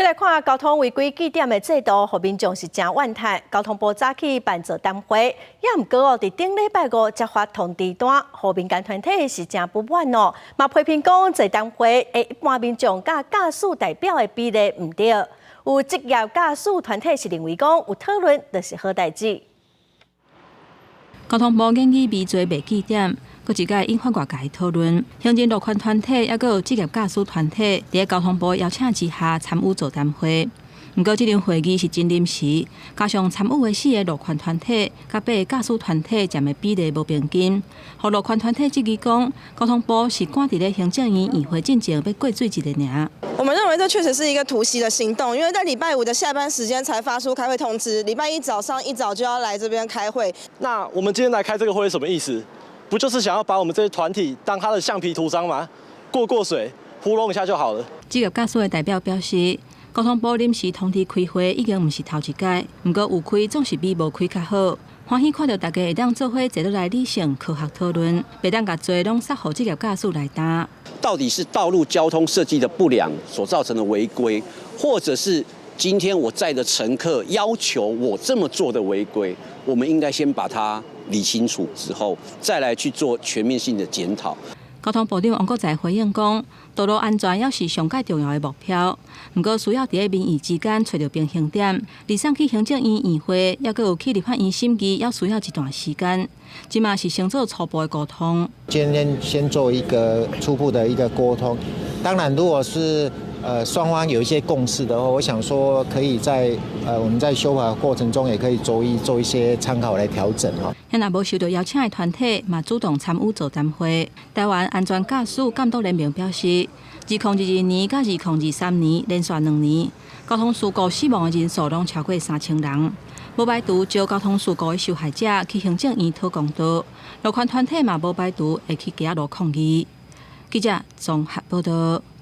來看交通違規記點的制度，予民眾是誠怨嘆。交通部早起辦座談會，也毋過哦，佇頂禮拜五才發通知單，予民間團體是誠不滿哦，嘛批評講座談會的一般民眾佮駕駛代表的比例毋對。有職業駕駛團體是認為講有討論就是好代誌。交通部建議微罪袂記點，閣一擺引發外界討論。行人路權團體抑閣有職業駕駛團體，佇交通部邀請之下參與座談會。毋過，這場會議是真臨時，加上參與的四个路權團體佮八個駕駛團體佔的比例無平均，予路權團體質疑講，交通部是趕佇咧行政院院會進前欲過水一下爾。我們認為這確實是一個突襲的行動，因為在禮拜五的下班時間才發出開會通知，禮拜一早上一早就要來這邊開會。那我們今天來開這個會是什麼意思？不就是想要把我們這些團體當他的橡皮圖章嗎？過過水，糊弄一下就好了。職業駕駛的代表表示，交通部臨時通知開會已經毋是頭一擺，毋過有開總是比無開較好。歡喜看著大家會當做伙坐落來理性科學討論，袂當共罪攏捒予職業駕駛來擔。到底是道路交通設計的不良所造成的違規，或者是今天我載的乘客要求我這麼做的違規？我們應該先把它理清楚之後，再來去做全面性的檢討。交通部長王國材回應講，道路安全猶是上蓋重要的目標，毋過需要佇咧民意之間揣著平衡點。離送去行政院院會，抑閣有去立法院審議，猶需要一段時間。這馬是先做初步的溝通。今天先做一個初步的一個溝通，當然如果是雙方有一些共識的話，我想說可以在我們在修法過程中也可以逐一做一些參考來調整哈。若無受到邀請的團體嘛主動參與座談會。台灣安全駕駛監督聯盟表示，2022年佮2023年連續2年，交通事故死亡的人數攏超過3000人。無排除招交通事故的受害者去行政院討公道，路權團體嘛無排除會去街仔路抗議。記者綜合報道。